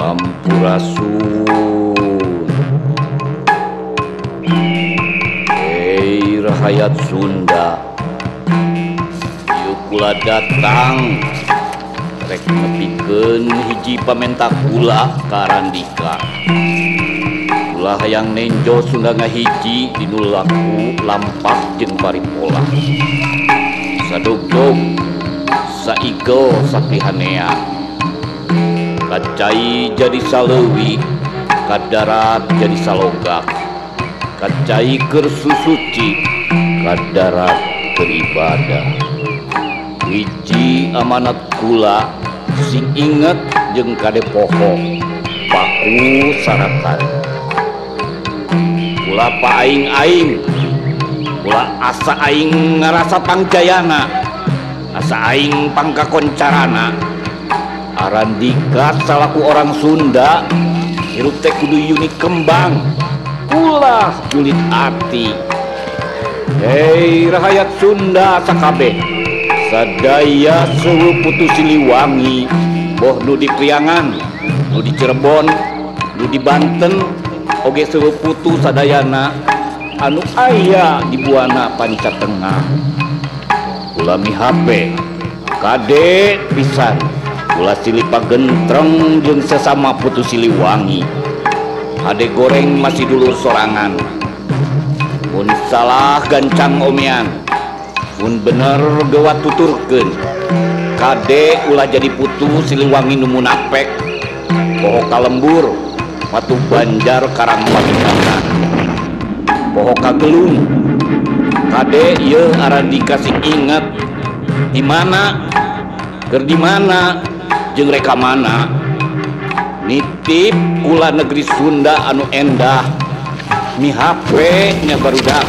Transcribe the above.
Sampurasun. Hei rahayat Sunda, ieu kula datang rek nepikeun hiji pamenta kula ka Arandika. Kula hayang nenjo Sunda ngahiji dinu laku lampak jeung paripola. Sadogdog saigel sapihanea. Kacai jadi saleuwi, kadarat jadi salogak. Kacai keur susuci, kadarat keur ibadah. Hiji amanat kula sing inget jeung kade poho, paku sarakan. Kula paaing-aing, kula asa aing ngarasa pangjayana, asa aing pangkakoncarana. Arandika salaku orang Sunda, hirup teh kudu unik kembang, ulah julit ati. Hei rahayat Sunda sakabeh, sadaya seluruh putu Siliwangi, boh nu di Priangan, nu di Cirebon, nu di Banten, oge seluruh putu sadayana anu aya di Buana Panca Tengah. Kula mihape kade pisan, kula silih pagentreng jeung sesama putu Siliwangi. Hade goreng masih dulur sorangan, mun salah gancang omean, mun bener gewat tuturkeun. Kade ulah jadi putu Siliwangi nu munapek, poho kalembur patuh Banjar Karang Paminangan, poho kagelung. Kade ieu Arandika sing inget di mana keur di mana jeung reka mana. Nitip kula negeri Sunda anu endah, mihape nya barudak.